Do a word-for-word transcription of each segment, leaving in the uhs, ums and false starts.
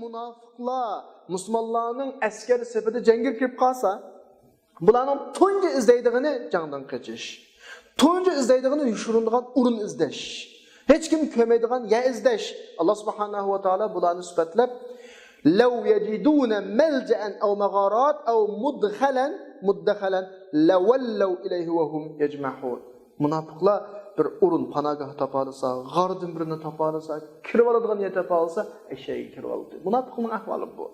مۇناپىقلار مۇسۇلمانلارنىڭ ئەسكەر سېپىدە جەڭگە كىرىپ قالسا، بۇلارنىڭ تۇنجى ئىزدەيدىغىنى جەڭدىن قېچىش. تۇنجى ئىزدەيدىغىنى يوشۇرۇنىدىغان ئورۇن ئىزدەش. ھېچكىم كۆرمەيدىغان يەر ئىزدەش. ئاللا سۇبھانەھۇ ۋە تائالا بۇلارنى سۈپەتلەپ، لەو يەجىدۇنە مەلجەئەن ئەۋ مەغارات ئەۋ مۇدخەلەن، مۇددەخەلەن، لەۋەللەۋ ئىلەيھى ۋە ھۇم يەجمەھۇن. مۇناپىقلار بىر ئورۇن، پاناگاھ تاپالىسا، غاردىن بىرىنى تاپالىسا، كىرىۋالىدىغان يەر تاپالىسا، ئەشەگە كىرىۋالدى. مۇناپىقنىڭ ئەھۋالى بۇ.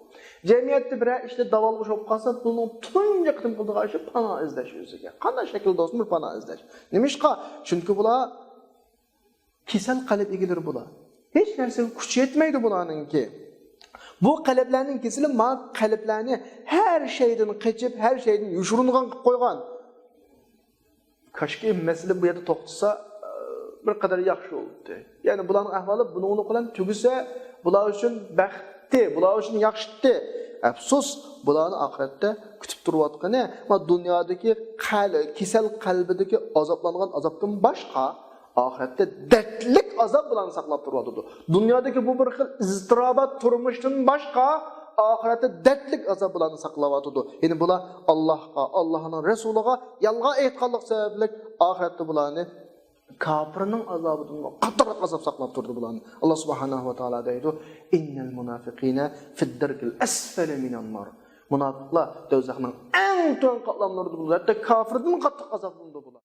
جەمئىيەتتە بىرەر ئىشتا داۋالغۇش بولۇپ قالسا، بۇنىڭ تۇنجى قېتىم قىلىدىغان ئىشى پانا ئىزدەش ئۆزىگە. قانداق شەكىلدە بولسۇن، بىر پانا ئىزدەش. نېمىشقا؟ چۈنكى بۇلار كېسەل قەلب ئىگىلىرى بۇلار. ھېچ نەرسىگە كۈچى يەتمەيدۇ بۇلارنىڭكى. بۇ قەلبلەرنىڭ كېسىلى ما قەلبلەرنى ھەر شەيدىن قېچىپ، ھەر شەيدىن يوشۇرۇنغان قىلىپ قويغان. كاشكى مەسىلە بۇ يەردە توختىسا، بىر قەدەر ياخشى بولاتتى. يەنى بۇلارنىڭ ئەھۋالى بۇنىڭلىق بىلەن تۈگىسە، بۇلار ئۈچۈن بەختتى، بۇلار ئۈچۈن ياخشىتتى. ئەپسۇس، بۇلارنى ئاخىرەتتە كۈتۈپ تۇرۇۋاتقىنى، ما دۇنيادىكى قەل-، كېسەل قەلبىدىكى ئازابلانغان ئازابتىن باشقا، ئاخىرەتتە دەردلىك ئازاب بۇلارنى ساقلاپ تۇرۇۋاتىدۇ. دۇنيادىكى بۇ بىر خىل ئىزتىراپات تۇرمۇشتىن باشقا، ئاخىرەتتە دەردلىك ئازاب بۇلارنى ساقلاۋاتىدۇ. يەنى بۇلار ئاللاھقا، ئاللاھنىڭ رەسۇلىغا يالغان ئېيتقانلىق سەۋەبلىك ئاخىرەتتە بۇلارنى كاپىرنىڭ ئازابىدىن قاتتىقراق ئازاب ساقلاپ تۇرىدۇ بۇلارنى. ئاللا سۇبھانەھۇ ۋە تائالا دەيدۇ، ئىننەل مۇنافىقىنە فىددەركىل ئەسفەلى مىنەن نار. مۇناپىقلار دوزاخنىڭ ئەڭ تۆۋەن قاتلاملىرىدا بولىدۇ. ھەتتا كاپىردىن قاتتىق ئازابلىنىدۇ بۇلار.